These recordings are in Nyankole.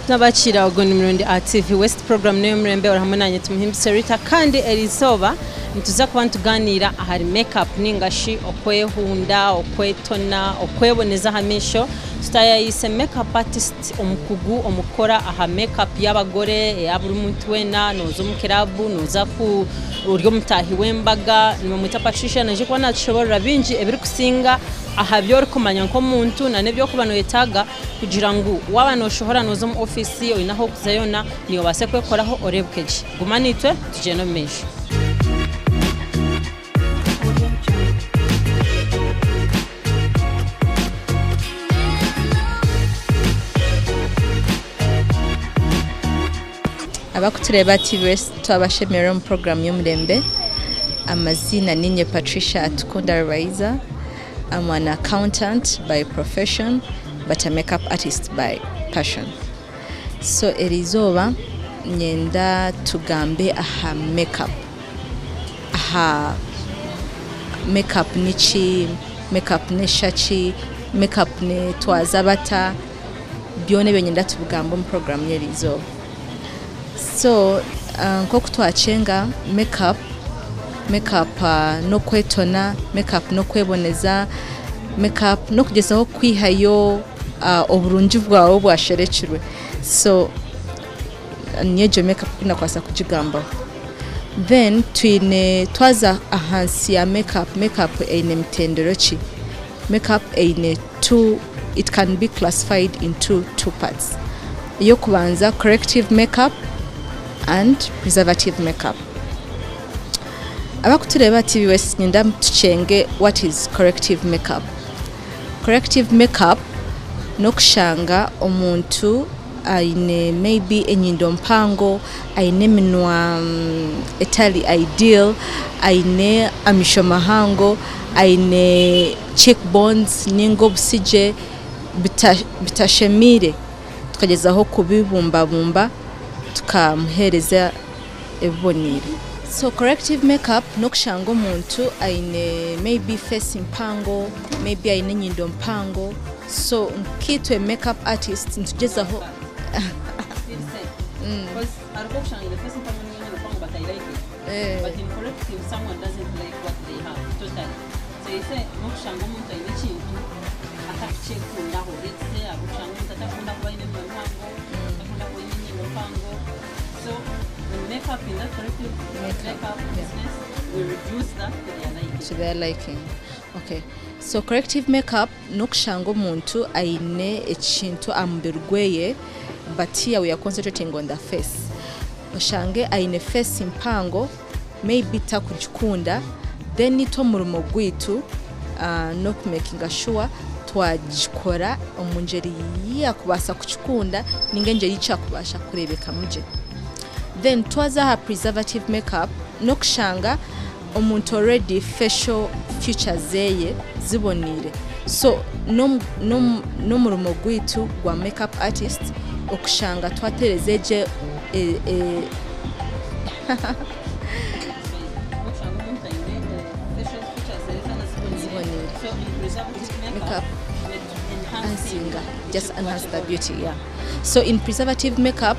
Nabakira ogu ni murundi aha TV West program n'ey'omurembe ori hamwe nanye Tumuhimbise Rita kandi erizooba nituza kuba nituganiira ahari make up ningashi okwehunda, okwetona, okweboneza aha maisho. Tutayayiise make up artist omukugu omu kukora aha make up y'abagore, eya buri muntu weena, nooza omu kiraabu, nooza ku ori omutaahi w'embaga, nibamweta Patricia naija kuba naatushoboorora bingi ebirikusinga aha bi orikumanya nk'omuntu nana ebi orikuba nooyetaaga kugira ngu waaba nooshohora nooza omu ofiisi oine ahu orikuza yoona, naiwe obaase kwekoraho oreebeke gye. Guma naitwe tugyende omu maisho. Abakutureeba aha TV West twabashemererwa omu puroguraamu y'omurembe. Amaziina niinye Patricia Atukunda Rubayiza. I'm an accountant by profession but a makeup artist by passion. So eriizooba niinyenda tugambe aha makeup. Aha makeup niki, makeup neshusha ki, makeup netwaza bata, byona ebyo niinyenda tubigambe omu puroguraamu y'eriizooba. So nk'oku twakyenga makeup, makeup n'okwetona, makeup n'okweboneza, makeup n'okugyezaho kwihayo oburungi bwawe obwasherekirwe. So niyo egyo makeup oku nakubaasa kugigambaho. Then twine twaza ahansi ya makeup, makeup eine mitendero ki? Makeup eine two, it can be classified into two parts. Ey'okubanza corrective makeup and preservative makeup. Abakutureeba aha TV West niinyenda tukyenge what is corrective makeup. Corrective makeup n'okushanga omuntu aine maybe enyindo mpango, aine eminwa etari ideal, aine amaisho mahango, aine cheek bones ninga obusigye bitashemeire tukagyezaho kubibumbabumba tukamuheereza ebiboneire. So corrective make up n'okushanga omuntu aine maybe face mpango, maybe aine enyindo mpango so nkaitwe make up artist nitugyezaho. To their liking. Okay. So corrective makeup n'okushanga omuntu aine ekintu aha mubiri gweye but here we are concentrating on the face. Oshange aine face mpango maybe takugikunda then itwe omurimo gwaitu n'okumekinga sure twagikora omu ngyeri ei yakubaasa kukikunda ninga engyeri ei kyakubaasa kureebekamu gye. Then twaza aha preservative make up n'okushanga omuntu already facial features zeye ziboneire so n'omurimo gwaitu gwa make up artist okushanga twatereeza egyo just enhance the beauty yeah so in preservative make up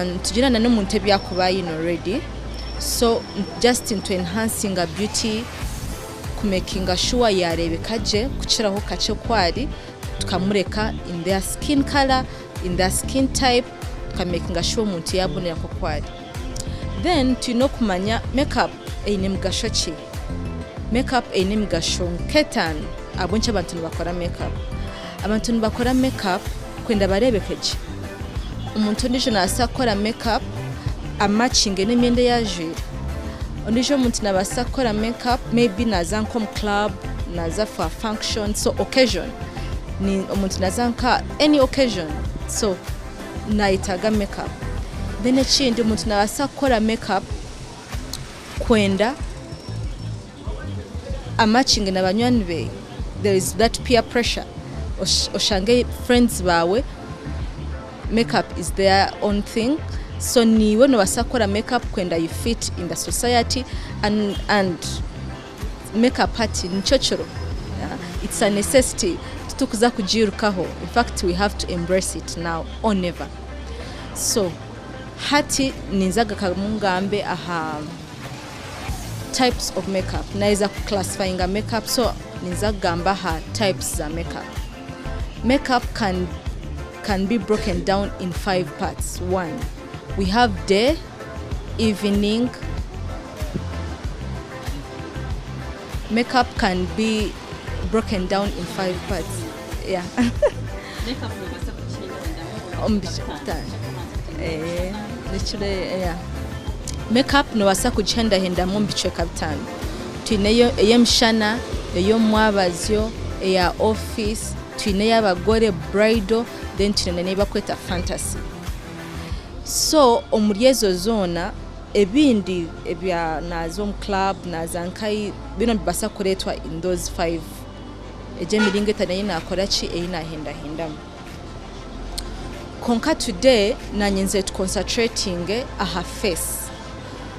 nitugira na n'omuntu ebi arikuba aine already so just nitu enhancinga beauty kumekinga sure yareebeka gye kukiraho kakye oku ari tukamureka in their skin colour in their skin type tukamekinga sure omuntu yabonera nk'oku ari. Then twine okumanya make up eine migasho ki? Make up eine emigasho nk'etaano ahabw'enki abantu nibakora make up. Abantu nibakora make up kwenda bareebeke gye. Omuntu ondiijo naabaasa kukora make up amakinge n'emyenda ei ajwaire. Ondiijo omuntu naabaasa kukora make up maybe naaza nk'omu club, naaza for a function so occasion. Omuntu naaza nka any occasion so naayetaaga make up. Then ekindi omuntu naabaasa kukora make up kwenda amakinge na banywani be, there is that peer pressure, oshange friends baawe make up is their own thing so naiwe noobaasa kukora make up kwenda you fit in the society and and make up hati nikyo kiro, it's a necessity titukuza kugiirukaho in fact we have to embrace it now or never. So hati ninza gakamu ngambe aha types of makeup. Naiza kuclassifyinga makeup, so ninza kugamba aha types za makeup. Makeup can be broken down in 5 parts. 1, we have day, evening. Makeup can be broken down in 5 parts. Yeah. Makeup nobaasa kugihendahendamu omu bicweka 5. Twine ey'emishana, ey'omwabazyo, eya office, twine ey'abagore bridal, then twine n'ei bakweta fantasy. So omuri ezo zoona ebindi ebya naaza omu club, naaza nkahi, byona nibibaasa kureetwa in those 5. Egyo emiringo 5 ei naakora ki, ei naahendahendamu. Konka today nanye nze tuconcentrating aha face.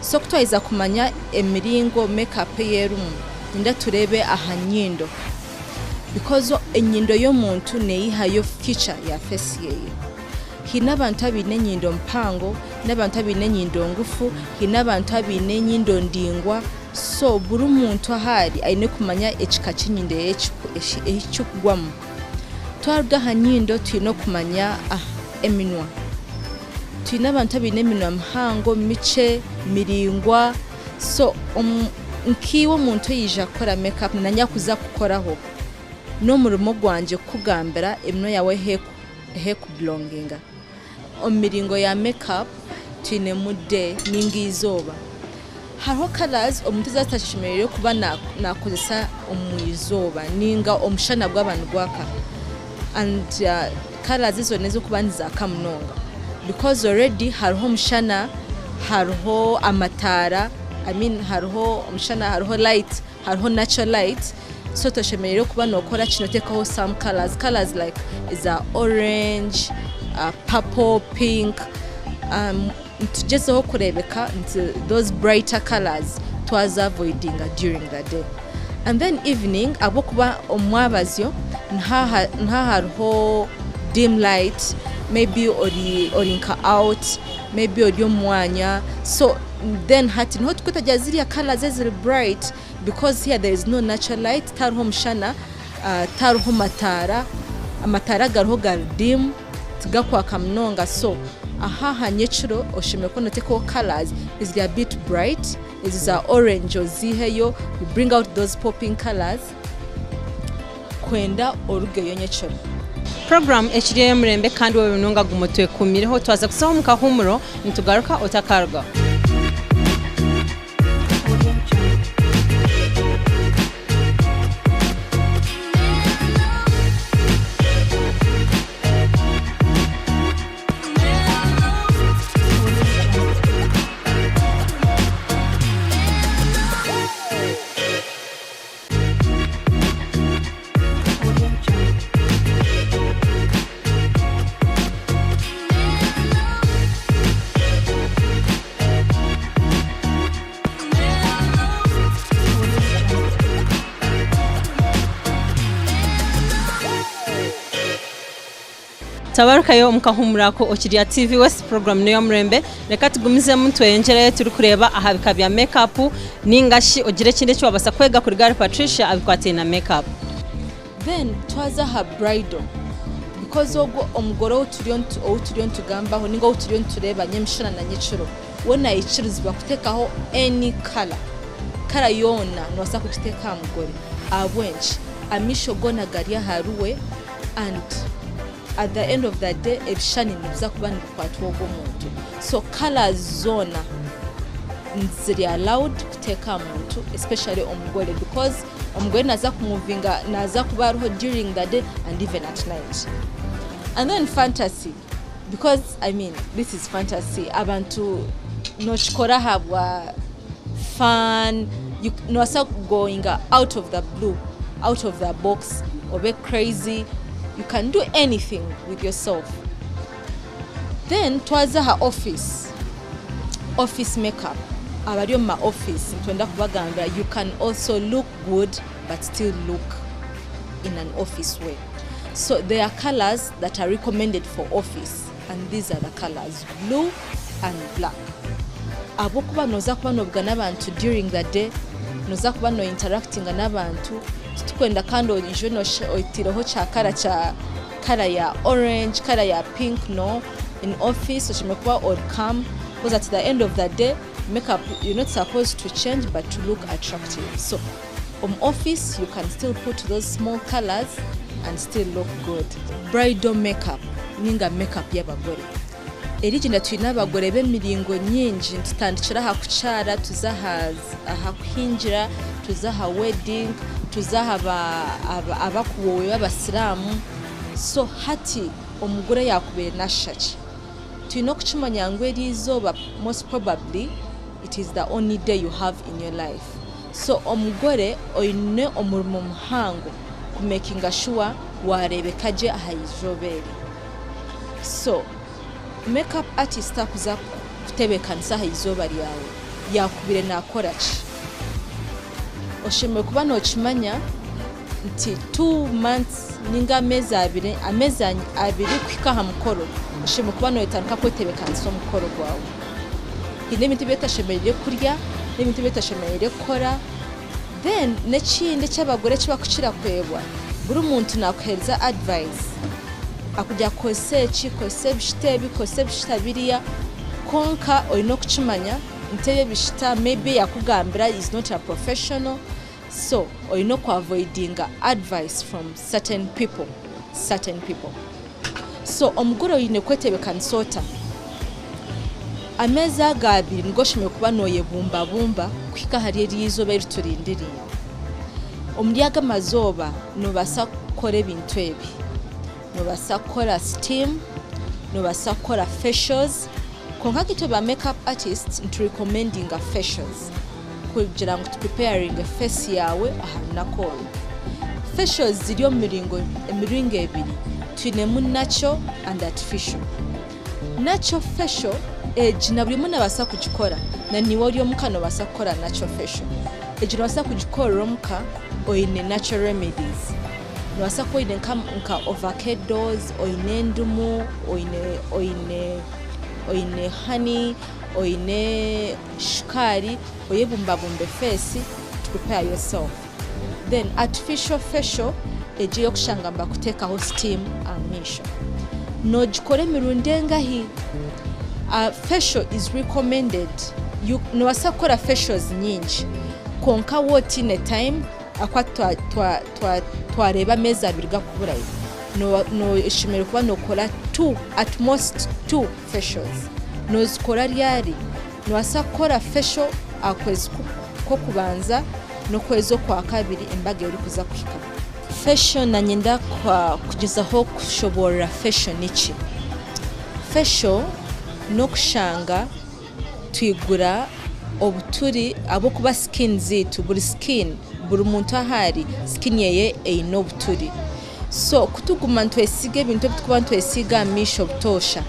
So kutwaiza kumanya emiringo makeup eyerimu, ninda turebe aha nyindo. Because enyindo y'omuntu neyihayo feature ya face yeye. Hine abantu abaine enyindo mpango, n'abantu abaine enyindo ngufu, hine abantu abaine enyindo ndingwa. So buri muntu ahari aine kumanya ekika ky'enyindo ye ekikugwamu. Twaruga aha nyindo twine okumanya eminwa. Twine abantu abaine eminwa mihango, mikye, miringwa. So nkiiwe omuntu oyija kukora makeup nanya kuza kukoraho, n'omurimo gwangye kukugambira eminwa yawe ehekubulonginga. Omu miringo ya makeup twinemu day ninga izooba. Hariho colors omuntu ezatashemereire kuba nakozesa omu izooba ninga omushana gwaba nigwaka. And colors ezo nezokuba nizaaka munonga. Because already hariho omushana, hariho amataara, I mean hariho omushana, hariho light, hariho natural light. So toshemereire kuba nokora kino tekaho some colors. Colors like eza orange, purple, pink. Tugezeho kurebeka nti those brighter colors twaza avoidinga during the day. And then evening, ahabw'okuba omwabazyo nha hariho dim light, maybe ori nka out, maybe ori omu mwanya. So then hati niho tukwetagira ziriya colors eziri bright, because here there is no natural light, tariho omushana, tariho mataara, amataara gariho gari dim, tigakwaka munonga. So aha nyekiro oshemereire kuba noteekaho colors eziri a bit bright, ezo za orange oziiheyo, you bring out those popping colors kwenda orugeyo nyekiro. Program ekiri ey'omurembe kandi wewe munonga guma twekumireho, twaza kusaho omu kahumuro nitugaruka otakaruga. Tabarukayo omukahumurako okirya TV West program niyo murembe. Reka tugumizemu tweyongereyo turi kureba aha bika bya makeup ningashi ogire ekindi eki wabasa kwega kuri Gary Patricia abikwatire na makeup. Then twaza aha bridal, because ogwo omugore ou turiyo nitugambaho ninga ou turiyo nitureeba nyemishana na nyekiro, we nayikirizibwa kutekaho any color. Color yoona nobaasa kugiteeka aha mugore. Ahabw'enki? Amaisho goona gari ahariwe, and at the end of the day ebishushani nibiza kuba nibikwatwa ogwo muntu. So colors zoona ziri allowed kuteeka aha muntu, especially omugore, because omugore naza kumuvinga, naza kuba ariho during the day and even at night. And then fantasy, because this is fantasy, abantu nokikora ahabwa fun, you nobaasa going out of the blue, out of the box, obe crazy, you can do anything with yourself. Then twaza aha office, office makeup. Abari omu ma office nitwenda kubagambira you can also look good but still look in an office way. So there are colors that are recommended for office. And these are the colours, blue and black. Ahabw'okuba nooza kuba noobugana abantu during the day, nooza kuba no interactinga n'abantu, titurikwenda kandi oije otaireho kya colour kya colour ya orange, colour ya pink, no. In office oshemereire kuba ori calm because at the end of the day, makeup you're not supposed to change but to look attractive. So omu office you can still put those small colours and still look good. Bridal makeup ninga makeup y'abagore. Erigyenda twine abagore b'emiringo nyingi nitutandikira aha kukyara tuza aha kuhingira tuza aha wedding tuza aha abakubowe b'abasiraamu so hati omugore yakubaire nashusha ki? Twine okukimanya ngu eri izooba most probably it is the only day you have in your life so omugore oine omurimo muhango kumekinga sure wareebeka gye aha izooba eri. So make up artist akuza kutebekanisa aha izooba ryawe yakubire nakora ki? Oshemereire kuba nokimanya nti 2 months ninga ameezi 2 kuhika aha mukoro oshemereire kuba noyetandika kwetebekanisa omukoro gwawe. Hiine ebintu ebi otashemereire kurya n'ebintu ebi otashemereire kukora. Then n'ekindi eky'abagore ekibakukira kwebwa, buri muntu nakuheereza advice akugira kozesa eki, kozesa ebishita ebi, kozesa ebishita biriya, konka oine okukimanya nti ebi ebishita maybe yakugambira is not a professional, so oine okuavoidinga advice from certain people certain people. So omugore oine kwetebekanisa ota? Ameezi aga 2 nigo oshemereire kuba noyebumbabumba kuhika ahari eri izooba eri turindiriire. Omuri aga amazooba nobaasa kukora ebintu ebi: nobaasa kukora steam, nobaasa kukora facials, konka nkitwe ba makeup artists niturecommendinga facials kugira ngu tupreparinge face yawe aha runaku orwo. Facials ziri omu emiringo ebiri, twinemu natural and artificial. Natural facial egi na buri omwe nabaasa kugikora, na niiwe ori omuka nobaasa kukora natural facial. Egi nobaasa kugikorera omuka oine natural remedies. Nobaasa kuba oine nka avocados, oine endimu, oine honey, oine shukaari, oyebumbabumbe face to prepare yourself. Then artificial facial egi ey'okushanga nibakuteekaho steam aha maisho. Nogikora emirundi engahi? Facial is recommended. Nobaasa kukora facials nyingi, konka waaba otiine time ahakuba twareeba ameezi 2 gakuburayo, oshemereire kuba nokora two, at most two facials. Nozikora ryari? Nobaasa kukora facial aha kwezi kw'okubanza n'okwezi okwakabiri embaga erikuza kuhika. Facial nanyenda kugyezaho kushoboorora facial niki. Facial n'okushanga twigura obuturi ahabw'okuba skin zaitu, buri skin, buri muntu ahu ari skin yeye eine obuturi. So kutuguma nitwesiiga ebintu ebi turikuba nitwesiiga aha maisho butoosha,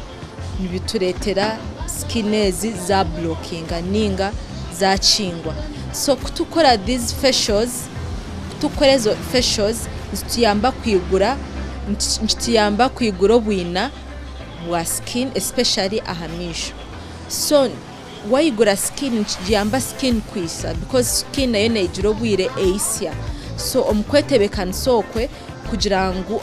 nibitureetera skin ezi zablockinga ninga zakingwa. So kutukora these facials, kutukora ezo facials nikituyamba kwigura obwina bwa skin, especially aha maisho. So wayigura skin nikiyamba skin kwisa because skin nayo negira obwire eisya. So omu kwetebekanisa okwe kugira ngu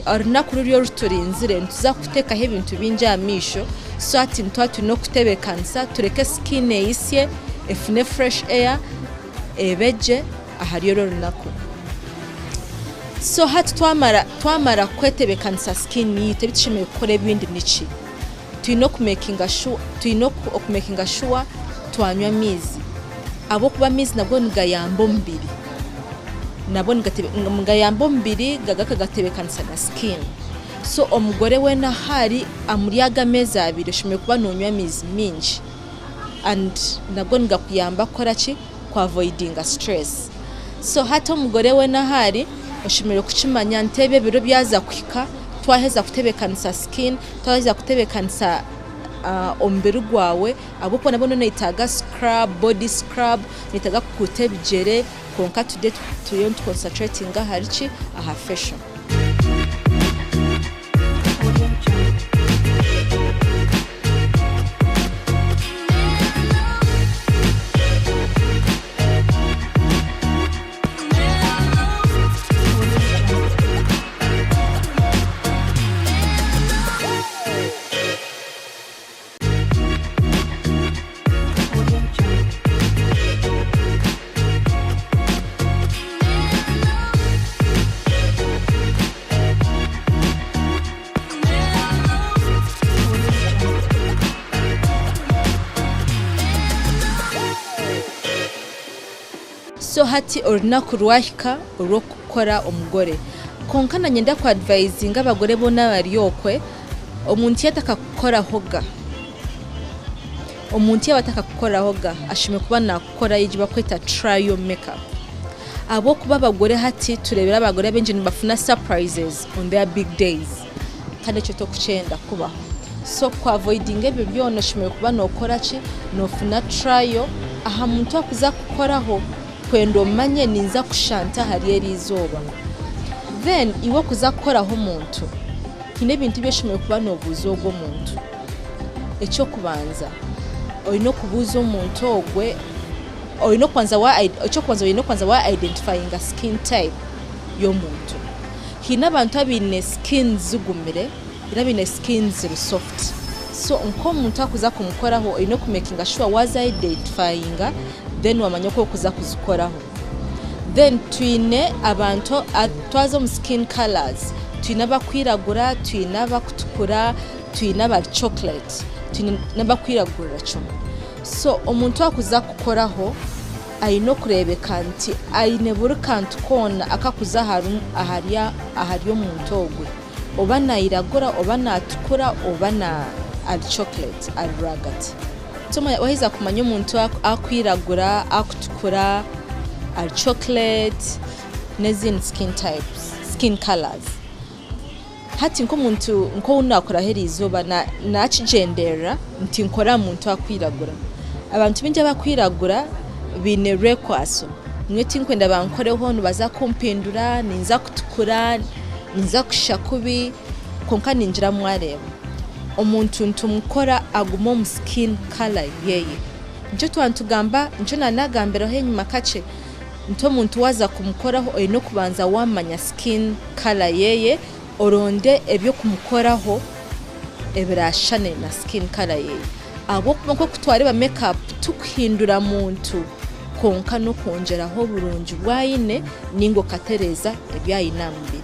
orunaku ruri oruturinzire nituza kuteekaho ebintu bingi aha maisho, so hati nituba twine okutebekanisa tureke skin eisye, efune fresh air, ebe gye ahari oru orunaku. So hati twamara kwetebekanisa skin yitu, ebi tushemereire kukora ebindi niki? Twine okumakinga sure twanywa amaizi ahabw'okuba amaizi nabwo nigayamba omubiri, nabwo nigayamba omubiri gagaruka gatebekanisa na skin. So omugore weena ahu ari omuri aga ameezi 2 oshemereire kuba nonywa amaizi mingi and nabwo nigakuyamba kukora ki? Kuavoidinga stress. So hati omugore weena ahu ari oshemereire kukimanya nti ebi ebiro byaza kuhika, twaheza kutebekanisa skin, twaheza kutebekanisa omubiri gwawe, ahabw'okuba nabwo noyetaaga scrub, body scrub, noyetaaga kukuuta ebigyere, konka today turiyo nituconcentratinga ahari ki? Aha facial. Hati orunaku rwahika orw'okukora omugore. Kwonka nanye ndakuadvisinga abagore boona abari okwe, omuntu yatakakukorahoga, omuntu yaaba atakakukorahoga ashemereire kuba naakukora egi barikweta trial makeup. Ahabw'okuba abagore hati tureebire abagore abaingi nibafuna surprises on their big days kandi ekyo tokukyenda kubaho. So ku avoidinga ebyo byona oshemereire kuba nookora ki? Noofuna trial aha muntu akuza kukukoraho kwenda omanye ninza kushusha nta ahari eri izooba. Then iwe okuza kukoraho omuntu, haine ebintu ebi oshemereire kuba noobuuza ogwo omuntu. Eky'okubanza oine okubuuza omuntu ogwe, oine okubanza wa eky'okubanza oine kubanza wa identifyinga skin type y'omuntu. Haine abantu abaine skin zigumire, haine abaine skin ziri soft. So nk'omuntu akuza kumukoraho oine kumakinga sure waaza identifyinga then wamanya oku orikuza kuzikoraho. Then twine abantu twaza omu skin colours, twine abakwiragura, twine abakutukura, twine abari chocolate, twine n'abakwiragurira kimwe. So omuntu akuza kukoraho aine okureebeka nti aine buri kantu koona akakuza ahari ahari omuntu ogwe. Oba nairagura, oba natukura, oba na ari chocolate ari rwagati. So waheza kumanya omuntu akwiragura, akutukura, ari chocolate n'ezindi skin types, skin colours. Hati nk'omuntu nk'ou naakoraho eriizooba naakigyenderera nti nkore aha muntu akwiragura. Abantu baingi abakwiragura baine rwekwaso. Nyowe tinkwenda bankoreho nibaza kumpindura, ninza kutukura, ninza kushusha kubi, kwonka ningira mwareeba, omuntu nitumukora agume omu skin colour yeye. Nikyo twaba nitugamba, nikyo naanagambiraho enyima kakye, nti omuntu waaza kumukoraho oine okubanza waamanya skin colour yeye, oronde eby'okumukoraho ebiraashushane na skin colour yeye. Ahabw'okuba nk'oku twareeba make up tikuhindura muntu kwonka n'okwongyeraho oburungi bu aine nainga okatereeza ebi aine aha mubiri.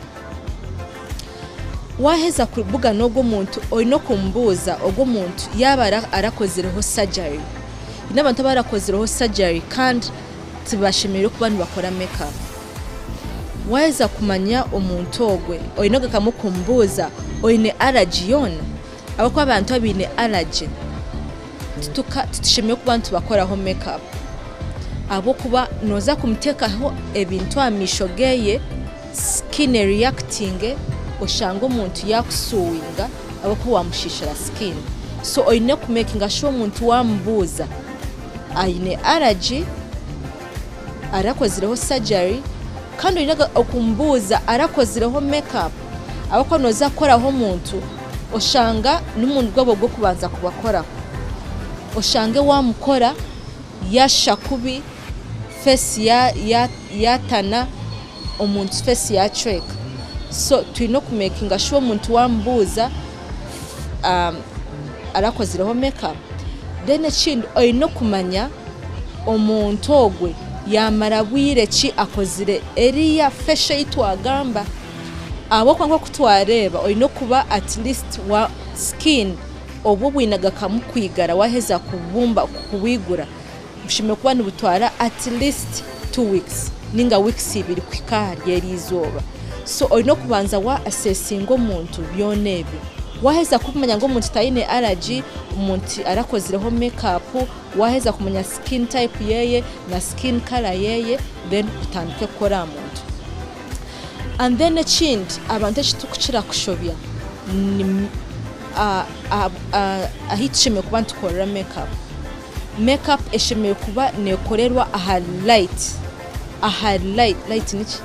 Waaheza kubugana ogwo omuntu oine okumubuuza ogwo omuntu yaaba arakozireho surgery. Haine abantu abarakozireho surgery kandi tibashemereire kuba nibakora make up. Waaheza kumanya omuntu ogwe oine okugarukamu kumubuuza oine allergy yoona? Ahabw'okuba abantu abaine allergy titushemereire kuba nitubakoraho make up ahabw'okuba nooza kumuteekaho ebintu aha maisho geeye skin ereactinge oshange omuntu yaakusuwinga ahabw'okuba waamushiishira skin. So oine kumekinga sure omuntu waamubuuza aine allergy, arakozireho surgery kandi oine okumubuuza arakozireho make up ahabw'okuba nooza kukoraho omuntu oshanga n'omurundi gwabo gw'okubanza kubakoraho oshange waamukora yaashusha kubi face yaatana omuntu face yaacweka. So twine okumekinga sure omuntu waamubuuza arakozireho make up. Then ekindi oine okumanya omuntu ogwe yaamara bwire ki akozire eriya facial ei twagamba ahabw'okuba nk'oku twareeba oine okuba at least skin obu obwine agakamu kwigara waaheza kubumba kubwigura bushemereire kuba nibutwara at least 2 weeks ninga weeks 2 kuhika ahari eri izooba. So oine okubanza wa assessinga omuntu byona ebyo. Waaheza kumanya ngu omuntu taine allergy, omuntu arakozireho make up, waaheza kumanya skin type yeye na skin colour yeye, then otandike kukora aha muntu. And then ekindi abantu eki turikukira kushobya ni ahu tushemereire kuba nitukorera make up. Make up eshemereire kuba neekorerwa aha light, aha light, light niki?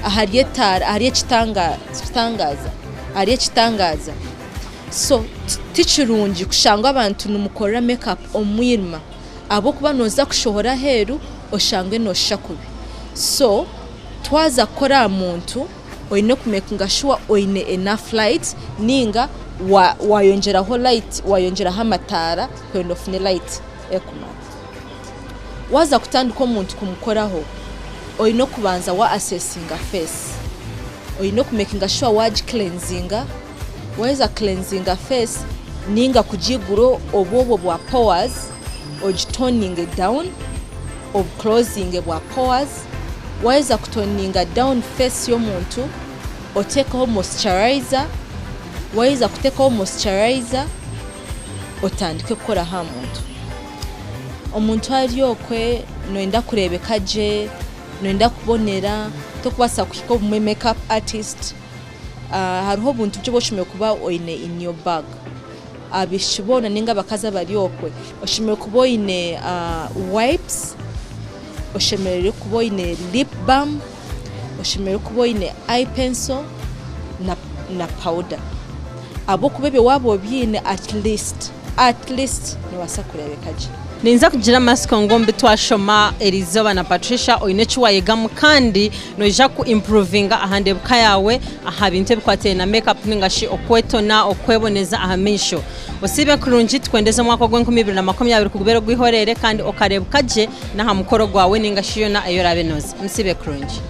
Ahari etaara, ahari ekitangaaza, ahari ekitangaaza. So ti kirungi kushanga abantu nimukorera make up omu mwirima ahabw'okuba nooza kushohora aheeru oshange nooshusha kubi. So twaza kukora aha muntu oine kumekinga sure oine enough light ninga waayongyeraho light, waayongyeraho amataara kwenda ofune light erikumara. Waaza kutandika omuntu kumukoraho oine okubanza wa assessinga face, oine okumekinga sure waagicleansinga, waaheza kucleansinga face ninga kugigura obwobwo bwa pores ogitoninge down. Obuclosinge bwa pores, waheza kutoninga down face y'omuntu, otekeho moisturizer, waheza kutekaho moisturizer, otandike kukora aha muntu. Omuntu ari okwe noyenda kureebeka gye, noyenda kubonera, torikubaasa kuhika obumwe make up artist, hariho obuntu bukye obu oshemereire kuba oine in your bag. Abaishiki boona ninga abakazi abari okwe, oshemereire kuba oine wipes, oshemereire kuba oine lip balm, oshemereire kuba oine eye pencil na powder. Ahabw'okuba ebyo waaba obiine at least, at least noobaasa kureebeka gye. Ninza kugira amatsiko ngu omu bi twashoma eriizooba na Patricia oine eki waayegamu kandi noija ku impuruvinga aha ndeebeka yaawe aha bintu ebikwatiraine na make up ninga shi okwetona, okweboneza aha maisho. Osiibe kurungi tukwendeze omwaka ogw'enkumibiri na makumyabiri kugubeera ogw'eihoreere kandi okareebeka gye n'aha mukoro gwawe ninga shi yoona ei oraabe nooza. Musiibe kurungi.